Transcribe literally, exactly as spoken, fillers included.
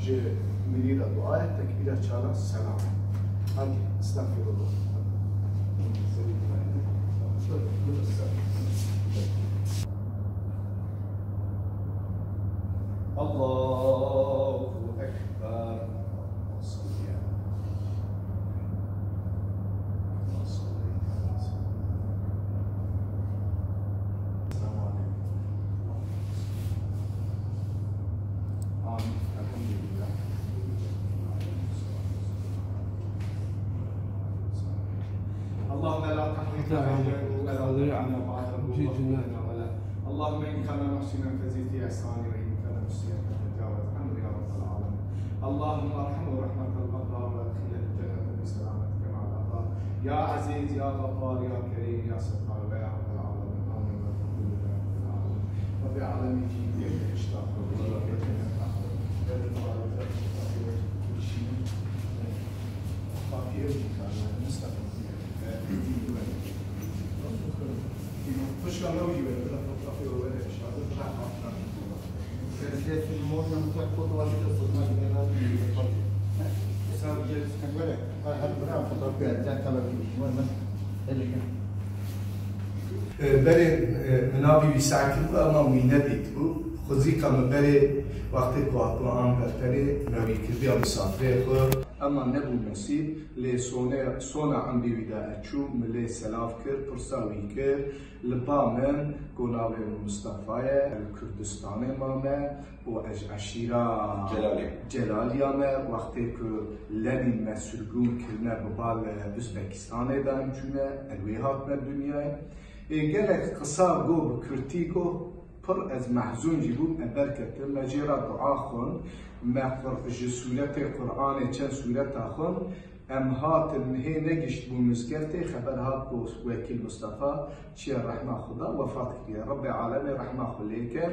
Ji mirî re dua ye, tekbîra çar a selam. Hadi, estağfirullah. Allahu Ekber. اللهم لا تحرمنا أجره ولا تضلنا بعده ولا اللهم إن كان محسنا فزد في إحسانه وإن كان مسيئا فتجاوز عنه يا رب العالمين. اللهم ارحمه رحمة الأبرار وأدخله الجنة بسلامتك مع الأبرار. يا عزيز يا غفار يا كريم يا ستار يا رب العالمين. آمين. والحمد لله رب العالمين. رب العالمين جيب يدك اشتاق. Berê, e, min navî wî seh kiribû, ema wî nedîtibû. Xwezîka min berê wextê ku hatibû an berperê me wî kirdiya misafirê xwe. Ema nebû nesîb, lê sone-, sona emrê wî de eçû, min lê selav kir, pirsa wî kir, li ba min ku navê min Mistefa ye, li Kurdistanê mame û ez ji eşîra Celalê. Celaliya me, wextê ku Lenîn me sirgûn kirine, bi bal Uzbekistanê de em çûne, ez wê hatime dinyayê. Ê gelek qisa got, bi kurtî got, pir ez mehzûn jî bûm, me derketin, me jê re dua xwend, me Qur-, ji sûretê Qur'anê çend sûreta xwend, em hatin, hê negişt bû mizgeftê, xeber hat ku Wekîl Mistefa çiye rehma Xuda wefat kiriye. Rebbê alemê rehma xwe lê ke.